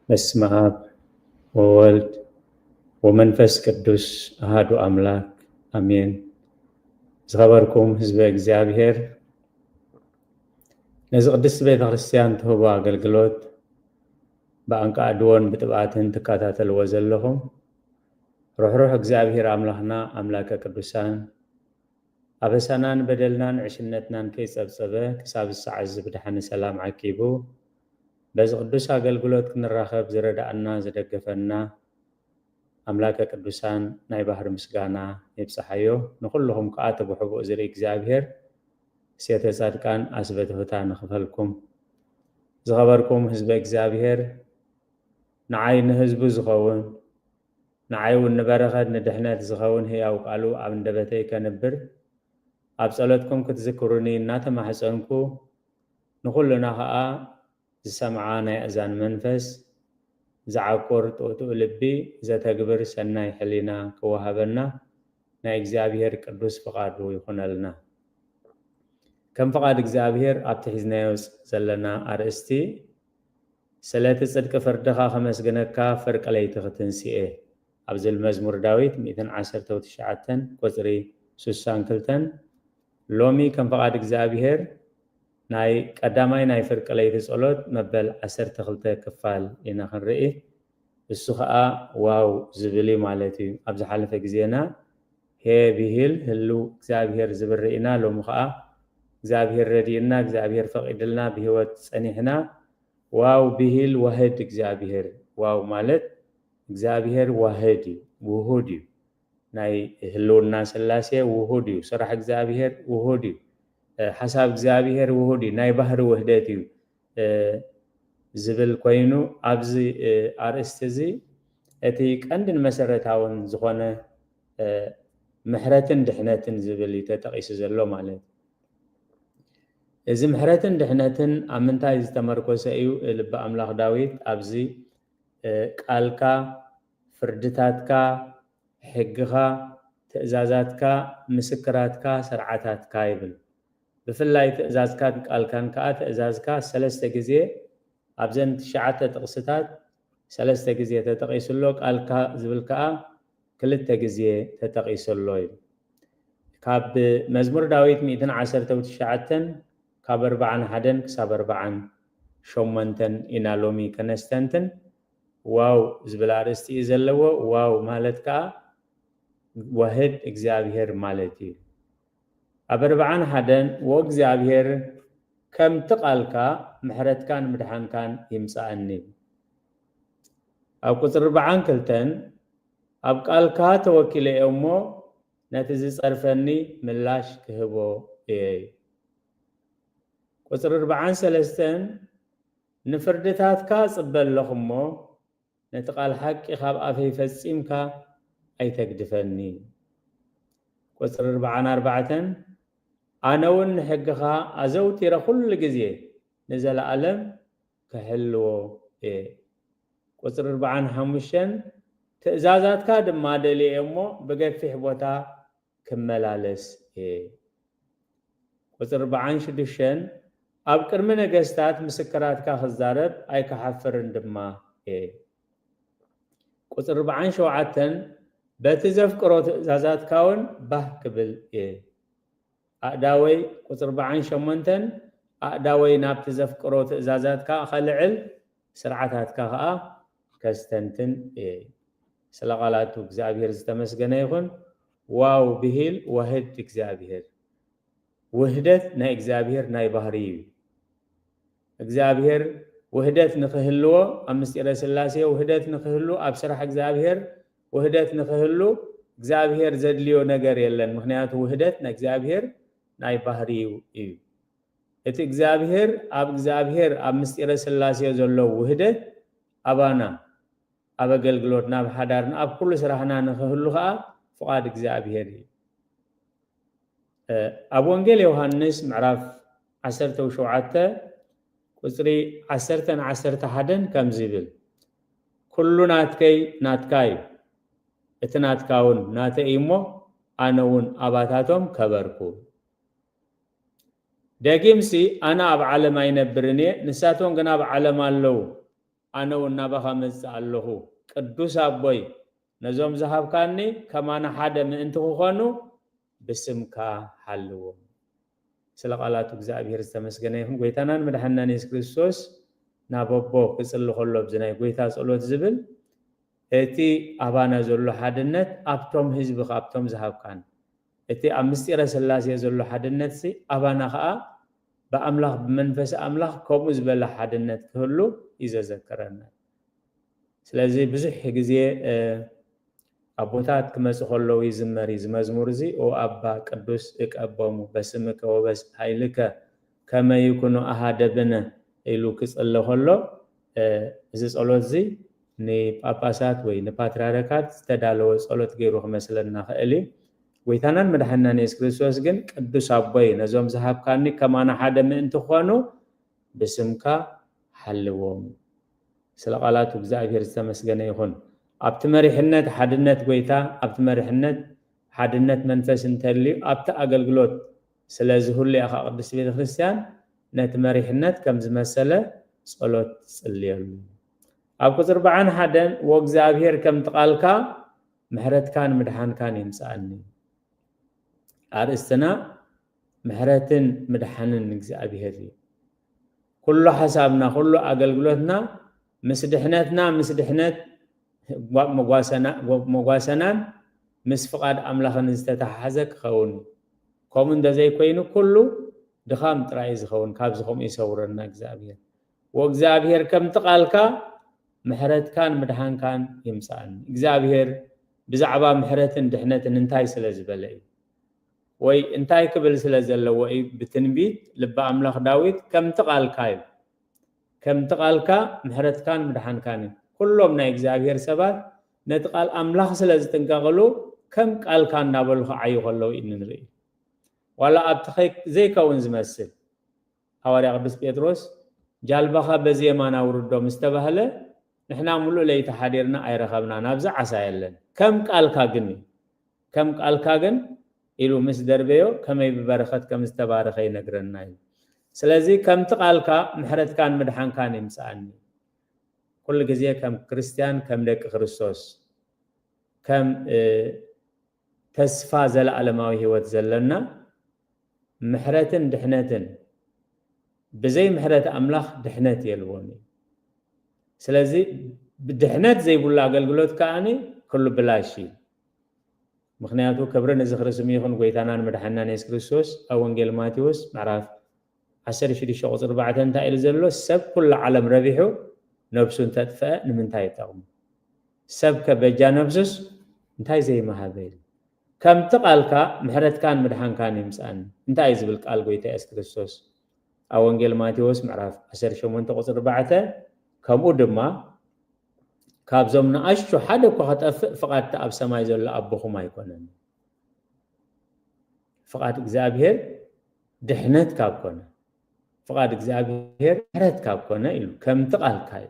በስመ አብ ወወልድ ወመንፈስ ቅዱስ አሃዱ አምላክ አሜን። ዝኸበርኩም ህዝበ እግዚኣብሔር፣ ነዚ ቅድስቲ ቤተ ክርስቲያን ትህቦ ኣገልግሎት ብኣንቃዕድዎን ብጥብኣትን ትከታተልዎ ዘለኹም፣ ርሕሩሕ እግዚኣብሔር ኣምላኽና ኣምላከ ቅዱሳን፣ ኣበሳናን በደልናን ዕሽነትናን ከይጸብጸበ፣ ክሳብ ዝሰዓት እዚ ብድሓን ሰላም ዓቂቡ፣ በዚ ቅዱስ ኣገልግሎት ክንራኸብ ዝረዳእና፣ ዝደገፈና ኣምላከ ቅዱሳን ናይ ባህሪ ምስጋና ይብጽሓዮ። ንኹልኹም ከኣ እቲ ብሕቡእ ዝርኢ እግዚኣብሔር፣ ሴተ ጻድቃን ኣስበ ትሑታን ንኽፈልኩም። ዝኸበርኩም ህዝበ እግዚኣብሔር፣ ንዓይ ንህዝቡ ዝኸውን፣ ንዓይ እውን ንበረኸት ንድሕነት ዝኸውን ህያው ቃሉ ኣብ እንደበተይ ከንብር፣ ኣብ ጸሎትኩም ክትዝክሩኒ እናተማሕጸንኩ፣ ንኹልና ኸኣ ዝሰምዓ ናይ ኣእዛን መንፈስ፣ ዝዓቁር ጥውጥው ልቢ፣ ዘተግብር ሰናይ ሕሊና ክወሃበና ናይ እግዚኣብሔር ቅዱስ ፍቓዱ ይኹነልና። ከም ፍቓድ እግዚኣብሔር ኣብቲ ሒዝናዮ ዘለና ኣርእስቲ፣ ስለቲ ጽድቂ ፍርድኻ ከመስግነካ፣ ፍርቂ ለይቲ ክትንስኤ፣ ኣብ ዝብል መዝሙር ዳዊት ሚእትን ዓሰርተ ትሽዓተን ቁጽሪ ስሳን ክልተን፣ ሎሚ ከም ፍቓድ እግዚኣብሔር ናይ ቀዳማይ ናይ ፍርቂ ለይቲ ጸሎት መበል ዓሰርተ ክልተ ክፋል ኢና ክንርኢ። እሱ ኸኣ ዋው ዝብል እዩ ማለት እዩ። ኣብ ዝሓለፈ ግዜና ሄ ብሂል ህልው እግዚኣብሔር ዝብል ርኢና፣ ሎሚ ኸኣ እግዚኣብሔር ረዲእና፣ እግዚኣብሔር ፈቒድልና ብህይወት ጸኒሕና። ዋው ብሂል ዋህድ እግዚኣብሔር። ዋው ማለት እግዚኣብሔር ዋህድ እዩ፣ ውሁድ እዩ። ናይ ህልውና ስላሴ ውሁድ እዩ። ስራሕ እግዚኣብሔር ውሁድ እዩ። እ፣ ሓሳብ እግዚኣብሔር ውሁድ እዩ። ናይ ባህሪ ውህደት እዩ፣ እ፣ ዝብል ኮይኑ፣ ኣብዚ፣ እ፣ ኣርእስቲ እዚ እቲ ቀንድን መሰረታውን ዝኾነ፣ እ፣ ምሕረትን ድሕነትን ዝብል እዩ ተጠቒሱ ዘሎ ማለት እዩ። እዚ ምሕረትን ድሕነትን ኣብ ምንታይ ዝተመርኮሰ እዩ? ልበ ኣምላኽ ዳዊት ኣብዚ፣ እ፣ ቃልካ፣ ፍርድታትካ፣ ሕግኻ፣ ትእዛዛትካ፣ ምስክራትካ፣ ስርዓታትካ ይብል። ብፍላይ ትእዛዝካን ቃልካን ከኣ፣ ትእዛዝካ ሰለስተ ግዜ ኣብዘን ትሽዓተ ጥቕስታት ሰለስተ ግዜ ተጠቒሱ ኣሎ። ቃልካ ዝብል ከኣ ክልተ ግዜ ተጠቒሱ ኣሎ እዩ። ካብ መዝሙር ዳዊት ሚእትን ዓሰርተ ትሽዓተን ካብ ኣርብዓን ሓደን ክሳብ ኣርብዓን ሸሞንተን ኢና ሎሚ ከነስተንትን። ዋው ዝብል ኣርእስቲ እዩ ዘለዎ። ዋው ማለት ከኣ ዋህድ እግዚኣብሔር ማለት እዩ። ኣብ ኣርብዓን ሓደን፣ "ወእግዚኣብሔር ከምቲ ቃልካ ምሕረትካን ምድሓንካን ይምጻኣኒ." ኣብ ቁጽሪ ኣርብዓን ክልተን፣ "ኣብ ቃልካ ተወኪለ እየ እሞ፣ ነቲ ዝጸርፈኒ ምላሽ ክህቦ እየ." ቁጽሪ ኣርብዓን ሰለስተን፣ "ንፍርድታትካ እጽበ ኣለኹ እሞ፣ ነቲ ቃል ሓቂ ካብ ኣፈይ ፈጺምካ ኣይተግድፈኒ." ቁጽሪ ኣርብዓን ኣርባዕተን፣ "ኣነ እውን ንሕግኻ ኣዘውቲረ ኩሉ ግዜ ንዘለኣለም ክሕልዎ እየ." ቁጽሪ ኣርብዓን ሓሙሽተን፣ "ትእዛዛትካ ድማ ደልየ እየ እሞ ብገፊሕ ቦታ ክመላለስ እየ." ቁጽሪ ኣርብዓን ሽዱሽተን፣ "ኣብ ቅድሚ ነገስታት ምስክራትካ ክዛረብ ኣይክሓፍርን ድማ እየ." ቁጽሪ ኣርብዓን ሸውዓተን፣ "በቲ ዘፍቅሮ ትእዛዛትካ እውን ባህ ክብል እየ." ኣእዳወይ፣ ቁጽሪ ኣርብዓን ሸሞንተን፣ "ኣእዳወይ ናብቲ ዘፍቅሮ ትእዛዛትካ ኸልዕል፣ ስርዓታትካ ኸኣ ከስተንትን እየ." ስለ ቃላቱ እግዚኣብሔር ዝተመስገነ ይኹን። ዋው ብሂል ዋህድ እግዚኣብሔር። ውህደት ናይ እግዚኣብሔር ናይ ባህሪ እዩ። እግዚኣብሔር ውህደት ንኽህልዎ፣ ኣብ ምስጢረ ስላሴ ውህደት ንኽህሉ፣ ኣብ ስራሕ እግዚኣብሔር ውህደት ንኽህሉ፣ እግዚኣብሔር ዘድልዮ ነገር የለን። ምኽንያቱ ውህደት ናይ እግዚኣብሔር ናይ ባህሪኡ እዩ። እቲ እግዚኣብሔር ኣብ እግዚኣብሔር፣ ኣብ ምስጢረ ስላሴ ዘሎ ውህደት ኣባና ኣብ ኣገልግሎትና፣ ኣብ ሓዳርና፣ ኣብ ኩሉ ስራሕና ንኽህሉ ኸኣ ፍቓድ እግዚኣብሔር እዩ። እ፣ ኣብ ወንጌል ዮሃንስ ምዕራፍ ዓሰርተ ሸውዓተ ቁጽሪ ዓሰርተን ዓሰርተ ሓደን ከምዚ ይብል፣ "ኩሉ ናትከይ ናትካ እዩ፣ እቲ ናትካ እውን ናተይ እዩ እሞ፣ ኣነ እውን ኣባታቶም ከበርኩ። ደጊምሲ ኣነ ኣብ ዓለም ኣይነብርን እየ፣ ንሳቶም ግን ኣብ ዓለም ኣለዉ፣ ኣነ እውን ናባኻ መጽእ ኣለኹ። ቅዱስ ኣቦይ፣ ነዞም ዝሃብካኒ ከማና ሓደ ምእንቲ ክኾኑ ብስምካ ሓልዎም። ስለ ቃላቱ እግዚኣብሔር ዝተመስገነ ይኹን። ጎይታናን መድሓንናን የሱስ ክርስቶስ ናብ ኣቦ ክጽሊ ከሎ ኣብዚ ናይ ጎይታ ጸሎት ዝብል እቲ ኣባና ዘሎ ሓድነት ኣብቶም ህዝቢ ኣብቶም ዝሃብካን እቲ ኣብ ምስጢረ ስላሴ ዘሎ ሓድነት ሲ ኣባና ኸኣ ብኣምላኽ ብመንፈስ ኣምላኽ ከምኡ ዝበለ ሓድነት ክህሉ እዩ ዘዘከረና። ስለዚ ብዙሕ ግዜ ኣቦታት ክመፁ ከለዉ ይዝመር እዩ ዝመዝሙር እዚ ኦ ኣባ ቅዱስ እቀቦሙ በስምከ ወበስ ኃይልከ ከመ ይኩኑ ኣሃደ ብነ ኢሉ ክፅለ ከሎ እዚ ጸሎት እዚ ንጳጳሳት ወይ ንፓትርያርካት ዝተዳለወ ጸሎት ገይሩ ክመስለና ክእል እዩ። ጎይታናን መድሓንናን የሱስ ክርስቶስ ግን ቅዱስ ኣቦይ ነዞም ዝሃብካኒ ከማና ሓደ ምእንቲ ክኾኑ ብስምካ ሓልዎም። ስለ ቃላቱ እግዚኣብሔር ዝተመስገነ ይኹን። ኣብቲ መሪሕነት ሓድነት ጎይታ ኣብቲ መሪሕነት ሓድነት መንፈስ እንተልዩ ኣብቲ ኣገልግሎት ስለዚ ሁሉ ኢኻ ቅድስቲ ቤተ ክርስቲያን ነቲ መሪሕነት ከም ዝመሰለ ጸሎት ትጽልየሉ። ኣብ ቁጽሪ ኣርባዓን ሓደን ወእግዚኣብሔር ከምቲ ቃልካ ምሕረትካን ምድሓንካን ይምጻኣኒ። ኣርእስትና ምሕረትን ምድሓንን እግዚኣብሔር እዩ። ኩሉ ሓሳብና ኩሉ ኣገልግሎትና ምስ ድሕነትና ምስ ድሕነት መጓሰናን ምስ ፍቓድ ኣምላኽን ዝተተሓሓዘ ክኸውን እዩ። ከምኡ እንተዘይኮይኑ ኩሉ ድኻም ጥራይ እዩ ዝኸውን። ካብዚ ከምኡ ይሰውረና እግዚኣብሔር። ወእግዚኣብሔር ከምቲ ቃልካ ምሕረትካን ምድሓንካን ይምጻእኒ። እግዚኣብሔር ብዛዕባ ምሕረትን ድሕነትን እንታይ ስለ ዝበለ እዩ? ወይ እንታይ ክብል ስለ ዘለዎ እዩ? ብትንቢት ልቢ ኣምላኽ ዳዊት ከምቲ ቃልካ እዩ። ከምቲ ቃልካ ምሕረትካን ምድሓንካን እዩ። ኩሎም ናይ እግዚኣብሔር ሰባት ነቲ ቃል ኣምላኽ ስለ ዝጥንቀቕሉ ከም ቃልካ እናበሉ ክዓዩ ከለዉ እዩ ንርኢ። ዋላ ኣብቲ ዘይከውን ዝመስል ሃዋርያ ቅዱስ ጴጥሮስ ጃልባኻ በዚ የማን ኣውርዶ ምስ ተባህለ ንሕና ሙሉእ ለይቲ ሓዲርና ኣይረኸብናን፣ ኣብዚ ዓሳ የለን። ከም ቃልካ ግን እዩ። ከም ቃልካ ግን ኢሉ ምስ ደርበዮ ከመይ ብበረኸት ከም ዝተባረኸ ይነግረና እዩ። ስለዚ ከምቲ ቃልካ ምሕረትካን ምድሓንካን ይምጽኣኒ። ኩሉ ግዜ ከም ክርስትያን ከም ደቂ ክርስቶስ ከም ተስፋ ዘለኣለማዊ ህይወት ዘለና ምሕረትን ድሕነትን ብዘይ ምሕረት ኣምላኽ ድሕነት የልቦን እዩ። ስለዚ ድሕነት ዘይብሉ ኣገልግሎት ከኣ ኩሉ ብላሽ እዩ። ምክንያቱ ክብሪ ንዝኽሪ ስሙ ይኹን ጎይታናን መድሓንናን የሱስ ክርስቶስ ኣብ ወንጌል ማቴዎስ ምዕራፍ ዓሰርተ ሽዱሽተ ቁፅሪ ኣርባዕተ እንታይ ኢሉ ዘሎ? ሰብ ኩሉ ዓለም ረቢሑ ነብሱ እንተጥፍአ ንምንታይ ይጠቕሙ? ሰብ ከ በጃ ነብሱስ እንታይ ዘይመሃበ ኢሉ። ከምቲ ቃልካ ምሕረትካን ምድሓንካን ይምጻእኒ። እንታይ እዩ ዝብል ቃል ጎይታ የሱስ ክርስቶስ? ኣብ ወንጌል ማቴዎስ ምዕራፍ ዓሰርተ ሸሞንተ ቁፅሪ ኣርባዕተ ከምኡ ድማ ካብዞም ንኣሽቱ ሓደ እኳ ክጠፍእ ፍቓድ እቲ ኣብ ሰማይ ዘሎ ኣቦኹም ኣይኮነን። ፍቓድ እግዚኣብሔር ድሕነት ካብ ኮነ ፍቓድ እግዚኣብሔር ምሕረት ካብ ኮነ ኢሉ ከምቲ ቃልካ እዩ።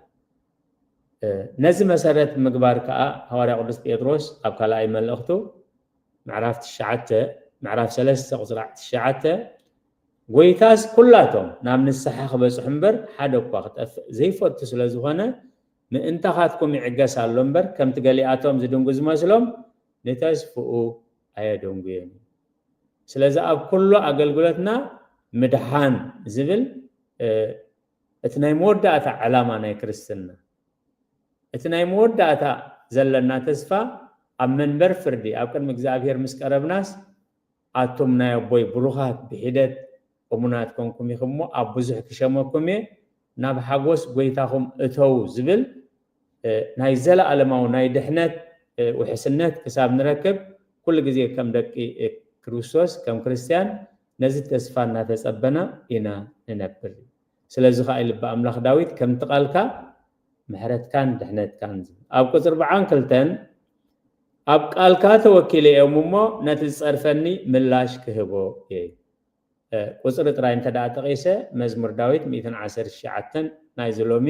ነዚ መሰረት ምግባር ከዓ ሃዋርያ ቅዱስ ጴጥሮስ ኣብ ካልኣይ መልእኽቱ ምዕራፍ ትሽዓተ ምዕራፍ ሰለስተ ቁፅሪ ትሽዓተ ጎይታስ ኩላቶም ናብ ንስሓ ክበፅሑ እምበር ሓደ እኳ ክጠፍእ ዘይፈቱ ስለ ዝኾነ ምእንታኻትኩም ይዕገስ ኣሎ እምበር ከምቲ ገሊኣቶም ዝድንጉ ዝመስሎም ንተስፍኡ ኣየደንጉየን እዩ። ስለዚ ኣብ ኩሉ ኣገልግሎትና ምድሓን ዝብል እቲ ናይ መወዳእታ ዕላማ ናይ ክርስትና እቲ ናይ መወዳእታ ዘለና ተስፋ ኣብ መንበር ፍርዲ ኣብ ቅድሚ እግዚኣብሔር ምስ ቀረብናስ ኣቱም ናይ ኣቦይ ብሩኻት ብሒደት እሙናት ኮንኩም ኢኹም እሞ ኣብ ብዙሕ ክሸመኩም እየ ናብ ሓጎስ ጎይታኹም እተው ዝብል ናይ ዘለኣለማዊ ናይ ድሕነት ውሕስነት ክሳብ ንረክብ ኩሉ ግዜ ከም ደቂ ክርስቶስ ከም ክርስትያን ነዚ ተስፋ እናተጸበና ኢና ንነብር። ስለዚ ከዓ ልቢ ኣምላኽ ዳዊት ከምቲ ቃልካ ምሕረትካን ድሕነትካን ዝብል ኣብ ቁፅሪ ኣርባዓን ክልተን ኣብ ቃልካ ተወኪለ እዮም እሞ ነቲ ዝፀርፈኒ ምላሽ ክህቦ እየ። ቁፅሪ ጥራይ እንተ ደኣ ጠቒሰ መዝሙር ዳዊት ሚእትን ዓሰርተ ትሽዓተን ናይዚ ሎሚ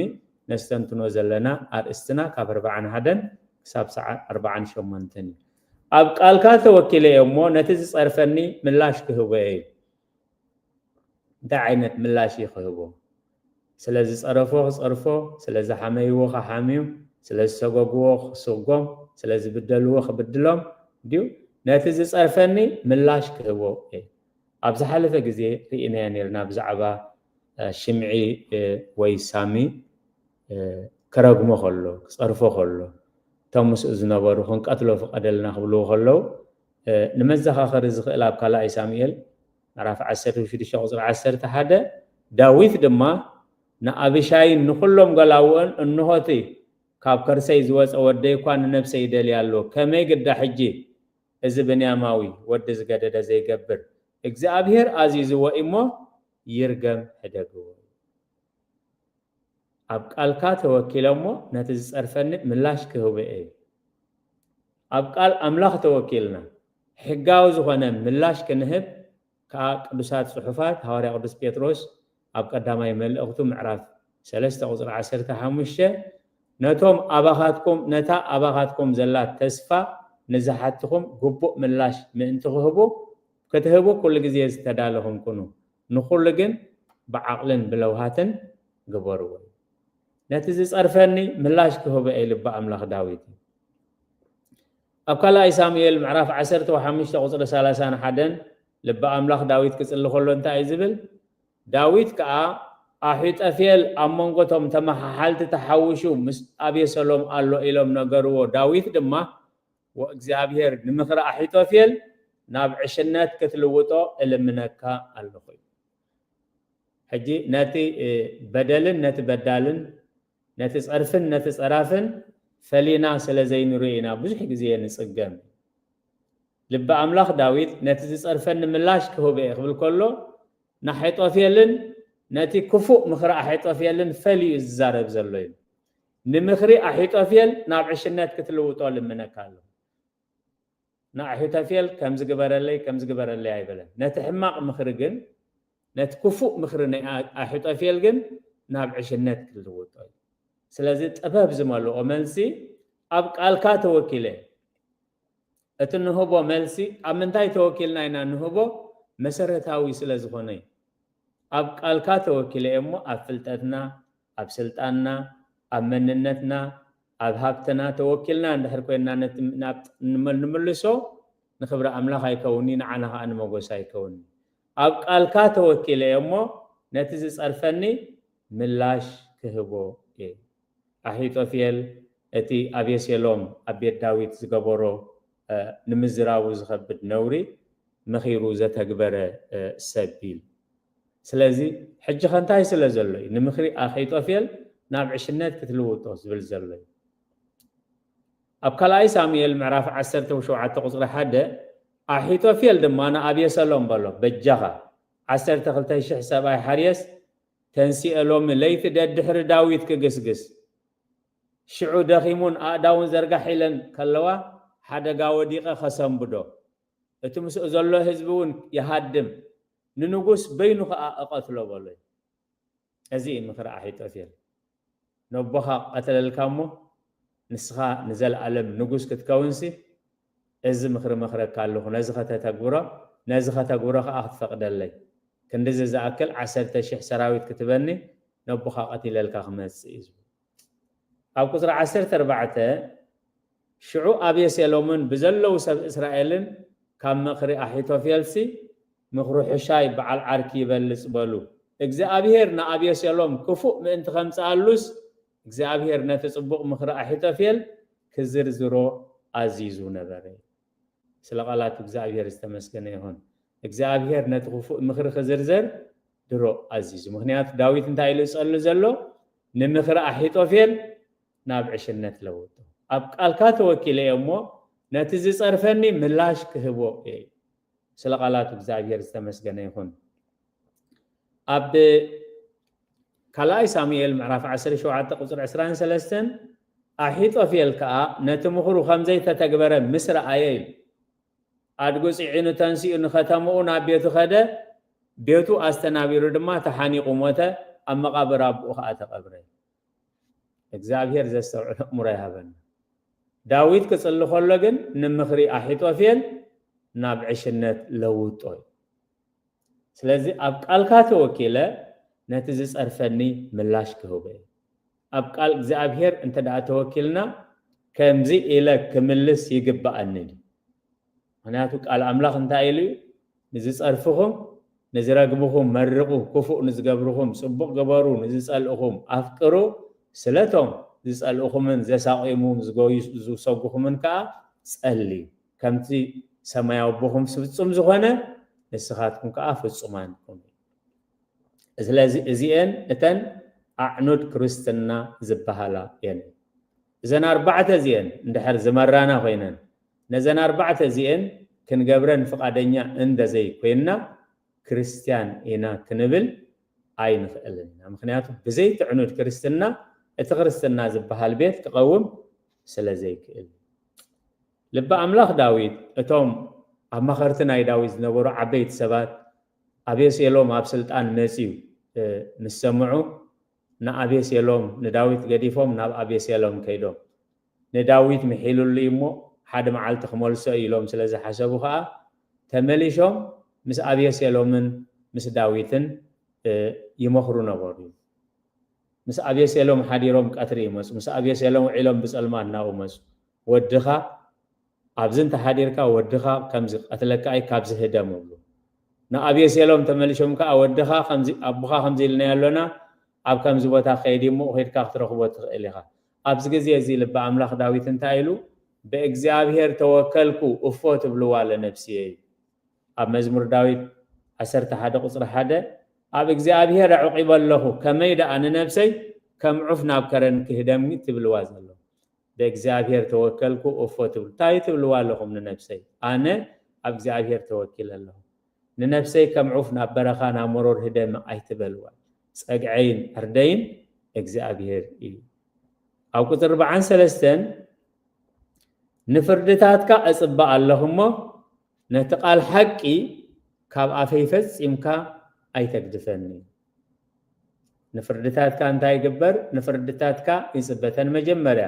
ነስተንትኖ ዘለና ኣርእስትና ካብ ኣርባዓን ሓደን ክሳብ ሰዓ ኣርባዓን ሸሞንተን እዩ። ኣብ ቃልካ ተወኪለ እየ እሞ ነቲ ዝፀርፈኒ ምላሽ ክህቦ እየ። እንታይ ዓይነት ምላሽ እዩ ክህቦ? ስለ ዝጸረፎ ክጸርፎ፣ ስለ ዝሓመይዎ ክሓምዩ፣ ስለ ዝሰጎግዎ ክስጎም፣ ስለ ዝብደልዎ ክብድሎም ድዩ? ነቲ ዝጸርፈኒ ምላሽ ክህቦ እየ። ኣብ ዝሓለፈ ግዜ ርኢናዮ ነርና ብዛዕባ፣ እ፣ ሽምዒ፣ እ፣ ወይ ሳሚ፣ እ፣ ክረግሞ ከሎ፣ ክጸርፎ ከሎ፣ እቶም ምስኡ ዝነበሩ ክንቀትሎ ፍቐደልና ክብልዎ ከለዉ፣ እ፣ ንመዘኻኸሪ ዝኽእል ኣብ ካልኣይ ሳሙኤል ምዕራፍ ዓሰርተ ሽዱሽተ ቁጽሪ ዓሰርተ ሓደ፣ ዳዊት ድማ ንኣቢሻይን ንኹሎም ገላውኦን፣ "እንሆ እቲ ካብ ከርሰይ ዝወጸ ወደይ እኳ ንነብሰይ ይደልያ ኣሎ። ከመይ ግዳ ሕጂ እዚ ብንያማዊ ወዲ ዝገደደ ዘይገብር? እግዚኣብሄር ኣዚዝዎ እሞ ይርገም፣ ሕደግዎ። ኣብ ቃልካ ተወኪለ እሞ ነቲ ዝጸርፈኒ ምላሽ ክህቦ እየ።" ኣብ ቃል ኣምላኽ ተወኪልና ሕጋዊ ዝኾነ ምላሽ ክንህብ ከኣ ቅዱሳት ጽሑፋት ሃዋርያ ቅዱስ ጴጥሮስ ኣብ ቀዳማይ መልእኽቱ ምዕራፍ ሰለስተ ቁጽሪ ዓሰርተ ሓሙሽተ፣ "ነቶም ኣባኻትኩም፣ ነታ ኣባኻትኩም ዘላ ተስፋ ንዝሓትኹም ግቡእ ምላሽ ምእንቲ ክህቡ፣ ክትህቡ ኩሉ ግዜ ዝተዳለኹም ኩኑ። ንኹሉ ግን ብዓቕልን ብለውሃትን ግበርዎ። ነቲ ዝጸርፈኒ ምላሽ ክህቦ እየ" ልቢ ኣምላኽ ዳዊት እዩ። ኣብ ካልኣይ ሳሙኤል ምዕራፍ ዓሰርተ ሓሙሽተ ቁጽሪ ሰላሳን ሓደን ልቢ ኣምላኽ ዳዊት ክጽሊ ከሎ እንታይ እዩ ዝብል? ዳዊት ከኣ ኣሒጦፌል ኣብ መንጎ እቶም ተመሓሓልቲ ተሓዊሱ ምስ ኣቤሰሎም ኣሎ ኢሎም ነገርዎ። ዳዊት ድማ፣ "ወእግዚኣብሔር ንምኽሪ ኣሒጦፌል ናብ ዕሽነት ክትልውጦ እልምነካ ኣለኹ" እዩ። ሕጂ ነቲ፣ እ፣ በደልን ነቲ በዳልን፣ ነቲ ጸርፍን ነቲ ጸራፍን ፈሊና ስለ ዘይንርኢ ኢና ብዙሕ ግዜ ንጽገም። ልቢ ኣምላኽ ዳዊት ነቲ ዝጸርፈኒ ምላሽ ክህቦ እየ ክብል ከሎ፣ ንኣሒጦፌልን ነቲ ክፉእ ምኽሪ ኣሒጦፌልን ፈልዩ እዩ ዝዛረብ ዘሎ እዩ። ንምኽሪ ኣሒጦፌል ናብ ዕሽነት ክትልውጦ ልምነካ ኣለኹ። ንኣሒጦፌል ከምዚ ግበረለይ፣ ከምዚ ግበረለይ ኣይበለን። ነቲ ሕማቕ ምኽሪ ግን፣ ነቲ ክፉእ ምኽሪ ናይ ኣ-፣ ኣሒጦፌል ግን ናብ ዕሽነት ክልውጦ እዩ። ስለዚ ጥበብ ዝመልኦ መልሲ፣ "ኣብ ቃልካ ተወኪለ" እቲ ንህቦ መልሲ ኣብ ምንታይ ተወኪልና ኢና ንህቦ? መሰረታዊ ስለ ዝኾነ እዩ። ኣብ ቃልካ ተወኪለ እየ እሞ ኣብ ፍልጠትና፣ ኣብ ስልጣንና፣ ኣብ መንነትና፣ ኣብ ሃብትና ተወኪልና እንድሕር ኮይንና ነቲ ናብ ንመ-፣ ንምልሶ ንኽብሪ ኣምላኽ ኣይከውን'ዩ፣ ንዓና ኸኣ ንመጎስ ኣይከውን'ዩ። ኣብ ቃልካ ተወኪለ እየ እሞ ነቲ ዝጸርፈኒ ምላሽ ክህቦ እየ። ኣሒጦፌል እቲ ኣቤሴሎም ኣብ ቤት ዳዊት ዝገበሮ፣ እ፣ ንምዝራቡ ዝኸብድ ነውሪ መኺሩ ዘተግበረ፣ እ፣ ሰብ እዩ። ስለዚ ሕጂ ኸ እንታይ ስለ ዘሎ እዩ ንምኽሪ ኣሒጦፌል ናብ ዕሽነት ክትልውጦ ዝብል ዘሎ እዩ? ኣብ ካልኣይ ሳሙኤል ምዕራፍ ዓሰርተ ሸውዓተ ቁጽሪ ሓደ፣ ኣሒጦፌል ድማ ንኣቤሰሎም በሎ፣ "በጃኻ ዓሰርተ ክልተ ሽሕ ሰብኣይ ሓርየስ ተንሲኤ ሎሚ ለይቲ ደድሕሪ ዳዊት ክግስግስ፣ ሽዑ ደኺሙን ኣእዳውን ዘርጋሕ ኢለን ከለዋ ሓደጋ ወዲቐ ኸሰንብዶ፣ እቲ ምስኡ ዘሎ ህዝቢ እውን ይሃድም፣ ንንጉስ በይኑ ኸኣ እቐትሎ" በሎ። እዚ እዩ ምኽሪ ኣሒጦፌል። "ነቦኻ ቀተለልካ እሞ ንስኻ ንዘለኣለም ንጉስ ክትከውንሲ፣ እዚ ምኽሪ መኽረካ ኣለኹ፣ ነዚ ከተተግብሮ፣ ነዚ ከተግብሮ ኸኣ ክትፈቕደለይ፣ ክንድዚ ዝኣክል ዓሰርተ ሽሕ ሰራዊት ክትበኒ፣ ነቦኻ ቀቲለልካ ክመጽእ እዩ" ዝብል። ኣብ ቁጽሪ ዓሰርተ ኣርባዕተ፣ "ሽዑ ኣቤሴሎምን ብዘለዉ ሰብ እስራኤልን ካብ ምኽሪ ኣሒቶፌልሲ ምኽሩ ሕሻይ በዓል ዓርኪ ይበልጽ" በሉ። እግዚኣብሄር ንኣቤሴሎም ክፉእ ምእንቲ ኸምጽኣሉስ፣ እግዚኣብሄር ነቲ ጽቡቕ ምኽሪ ኣሒቶፌል ክዝርዝሮ ኣዚዙ ነበረ። ስለ ቃላቱ እግዚኣብሄር ዝተመስገነ ይኹን። እግዚኣብሄር ነቲ ክፉእ ምኽሪ ክዝርዘር ድሮ ኣዚዙ። ምኽንያቱ ዳዊት እንታይ ኢሉ ዝጸሊ ዘሎ? "ንምኽሪ ኣሒጦፌል ናብ ዕሽነት ለውጦ። ኣብ ቃልካ ተወኪለ እየ እሞ ነቲ ዝጸርፈኒ ምላሽ ክህቦ እየ" ኢሉ። ስለ ቃላቱ እግዚኣብሄር ዝተመስገነ ይኹን። ኣብ ካልኣይ ሳሙኤል ምዕራፍ ዓሰርተ ሸውዓተ ቁጽሪ ዕስራን ሰለስተን፣ ኣሒጦፌል ከኣ ነቲ ምኽሩ ከም ዘይተተግበረ ምስ ረኣየ ኢሉ፣ ኣድጉ ጽዒኑ ተንሲኡ ንኸተምኡ ናብ ቤቱ ኸደ፣ ቤቱ ኣስተናቢሩ ድማ ተሓኒቑ ሞተ፣ ኣብ መቓብር ኣቦኡ ኸኣ ተቐብረ። እግዚኣብሄር ዘስተውዕል ኣእምሮ ይሃበና። ዳዊት ክጽሊ ከሎ ግን ንምኽሪ ኣሒጦፌል ናብ ዕሽነት ለውጦ እዩ። ስለዚ ኣብ ቃልካ ተወኪለ ነቲ ዝጸርፈኒ ምላሽ ክህቦ እየ። ኣብ ቃል እግዚኣብሔር እንተ ደኣ ተወኪልና፣ ከምዚ ኢለ ክምልስ ይግብኣኒ ድዩ? ምኽንያቱ ቃል ኣምላኽ እንታይ ኢሉ እዩ? "ንዝጸርፍኹም፣ ንዝረግምኹም መርቑ፣ ክፉእ ንዝገብርኹም ጽቡቕ ግበሩ፣ ንዝጸልእኹም ኣፍቅሩ፣ ስለቶም ዝጸልእኹምን ዘሳቕዩኹምን ዝጎዩ-፣ ዝሰጉኹምን ከኣ ጸልዩ፣ ከምቲ ሰማያዊ ኣቦኹም ፍጹም ዝኾነ፣ ንስኻትኩም ከኣ ፍጹማን ኩኑ።" ስለዚ እዚኤን እተን ኣዕኑድ ክርስትና ዝበሃላ እየን። እዘን ኣርባዕተ እዚኤን እንድሕር ዝመራና ኮይነን፣ ነዘን ኣርባዕተ እዚኤን ክንገብረን ፍቓደኛ እንደ ዘይኮይንና፣ ክርስትያን ኢና ክንብል ኣይንኽእልን ኢና። ምኽንያቱ ብዘይቲ ዕኑድ ክርስትና፣ እቲ ክርስትና ዝበሃል ቤት ክቐውም ስለ ዘይክእል። ልበ ኣምላኽ ዳዊት፣ እቶም ኣማኸርቲ ናይ ዳዊት ዝነበሩ ዓበይቲ ሰባት፣ ኣቤሴሎም ኣብ ስልጣን መጽዩ፣ እ፣ ምስ ሰምዑ፣ ንኣቤሴሎም፣ ንዳዊት ገዲፎም ናብ ኣቤሴሎም ከይዶም። ንዳዊት ምሒሉሉ እዩ እሞ፣ ሓደ መዓልቲ ክመልሶ እዩ ኢሎም ስለ ዝሓሰቡ ኸኣ፣ ተመሊሾም ምስ ኣቤሴሎምን ምስ ዳዊትን፣ እ፣ ይመኽሩ ነበሩ። ምስ ኣቤሴሎም ሓዲሮም ቀትሪ ይመጹ፣ ምስ ኣቤሴሎም ውዒሎም ብጸልማት ናብኡ መጹ። "ወድኻ ኣብዚ እንተ ሓዲርካ፣ ወድኻ ከምዚ ቀትለካ እዩ፣ ካብዚ ህደም" እብሉ። ንኣቤሴሎም ተመሊሾም ከኣ፣ "ወድኻ ከምዚ፣ ኣቦኻ ከምዚ ኢልናዮ ኣሎና፣ ኣብ ከምዚ ቦታ ከይድ እሞ፣ ኬድካ ክትረኽቦ ትኽእል ኢኻ።" ኣብዚ ግዜ እዚ ልበ ኣምላኽ ዳዊት እንታይ ኢሉ? "ብእግዚኣብሔር ተወከልኩ፣ እፎ ትብልዋ ለነፍስየ" እዩ። ኣብ መዝሙር ዳዊት ዓሰርተ ሓደ ቁጽሪ ሓደ፣ "ኣብ እግዚኣብሔር ኣዕቂበ ኣለኹ፣ ከመይ ደኣ ንነብሰይ ከም ዑፍ ናብ ከረን ክህደምኒ?" ትብልዋ ዘሎ። "ብእግዚኣብሔር ተወከልኩ፣ እፎ ትብሉ?" እንታይ ትብልዋ ኣለኹም ንነብሰይ? ኣነ ኣብ እግዚኣብሔር ተወኪለ ኣለኹ። ንነብሰይ ከም ዑፍ ናብ በረኻ፣ ናብ መሮር ህደሚ ኣይትበልዋ። ጸግዐይን ዕርደይን እግዚኣብሔር እዩ። ኣብ ቁጽሪ ኣርባዓን ሰለስተን፣ "ንፍርድታትካ እጽበ ኣለኹ እሞ፣ ነቲ ቃል ሓቂ ካብ ኣፈይ ፈጺምካ ኣይተግድፈኒ።" ንፍርድታትካ እንታይ ይግበር? ንፍርድታትካ ይጽበ። እተን መጀመርያ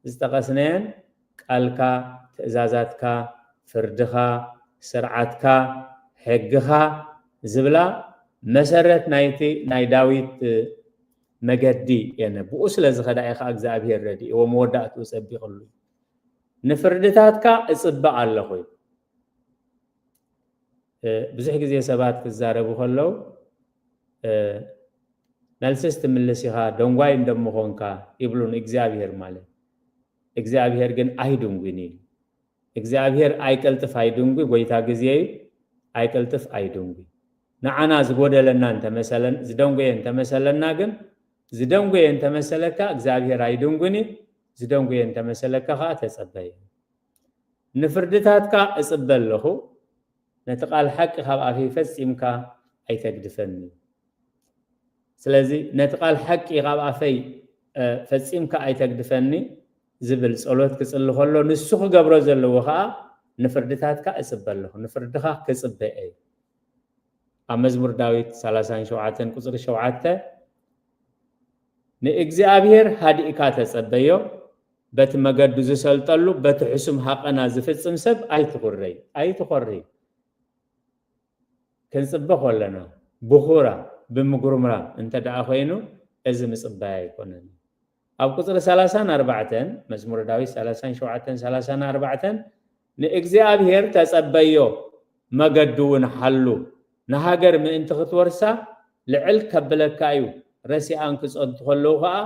ዝጠቐስናየን፣ ቃልካ፣ ትእዛዛትካ፣ ፍርድኻ፣ ስርዓትካ፣ ሕግኻ ዝብላ መሰረት ናይቲ ናይ ዳዊት መገዲ እየን። ብኡ ስለ ዝኸዳ እዩ ኸዓ እግዚኣብሔር ረዲእዎ መወዳእትኡ ጸቢቕሉ። "ንፍርድታትካ እጽበ ኣለኹ" እዩ። እ፣ ብዙሕ ግዜ ሰባት ክዛረቡ ከለዉ፣ እ፣ "መልስስ ትምልስ ኢኻ፣ ደንጓይ እንደምኾንካ" ይብሉ ንእግዚኣብሔር ማለት። እግዚኣብሔር ግን ኣይድንጉን እዩ። እግዚኣብሔር ኣይቀልጥፍ ኣይድንጉ፣ ጎይታ ግዜ እዩ፣ ኣይቀልጥፍ ኣይድንጉ። ንዓና ዝጎደለና እንተመሰለን-፣ ዝደንጎየ እንተመሰለና ግን፣ ዝደንጎየ እንተመሰለካ እግዚኣብሔር ኣይድንጉን እዩ፣ ዝደንጎየ እንተመሰለካ ኸዓ ተጸበዮ። "ንፍርድታትካ እጽበ ኣለኹ፣ ነቲ ቃል ሓቂ ካብ ኣፈይ ፈጺምካ ኣይተግድፈኒ።" ስለዚ ነቲ ቃል ሓቂ ካብ ኣፈይ፣ እ፣ ፈጺምካ ኣይተግድፈኒ ዝብል ጸሎት ክጽሊ ከሎ፣ ንሱ ክገብሮ ዘለዎ ኸኣ፣ "ንፍርድታትካ እጽበ ኣለኹ፣ ንፍርድኻ ክጽበ እየ።" ኣብ መዝሙር ዳዊት ሰላሳን ሸውዓተን ቁጽሪ ሸውዓተ፣ "ንእግዚኣብሔር ሃዲእካ ተጸበዮ፣ በቲ መገዱ ዝሰልጠሉ፣ በቲ ሕሱም ሃቐና ዝፍጽም ሰብ ኣይትኹረይ፣ ኣይትኾሪ።" ክንጽበ ከለና፣ ብኹራ፣ ብምጉርምራም እንተ ደኣ ኾይኑ፣ እዚ ምጽባይ ኣይኮነን። ኣብ ቁጽሪ ሰላሳን ኣርባዕተን፣ መዝሙረ ዳዊት ሰላሳን ሸውዓተን፣ ሰላሳን ኣርባዕተን፣ "ንእግዚኣብሔር ተጸበዮ፣ መገዱ እውን ሓሉ፣ ንሃገር ምእንቲ ክትወርሳ ልዕል ከብለካ እዩ፣ ረሲኣን ክጸንቱ ከለዉ ኸኣ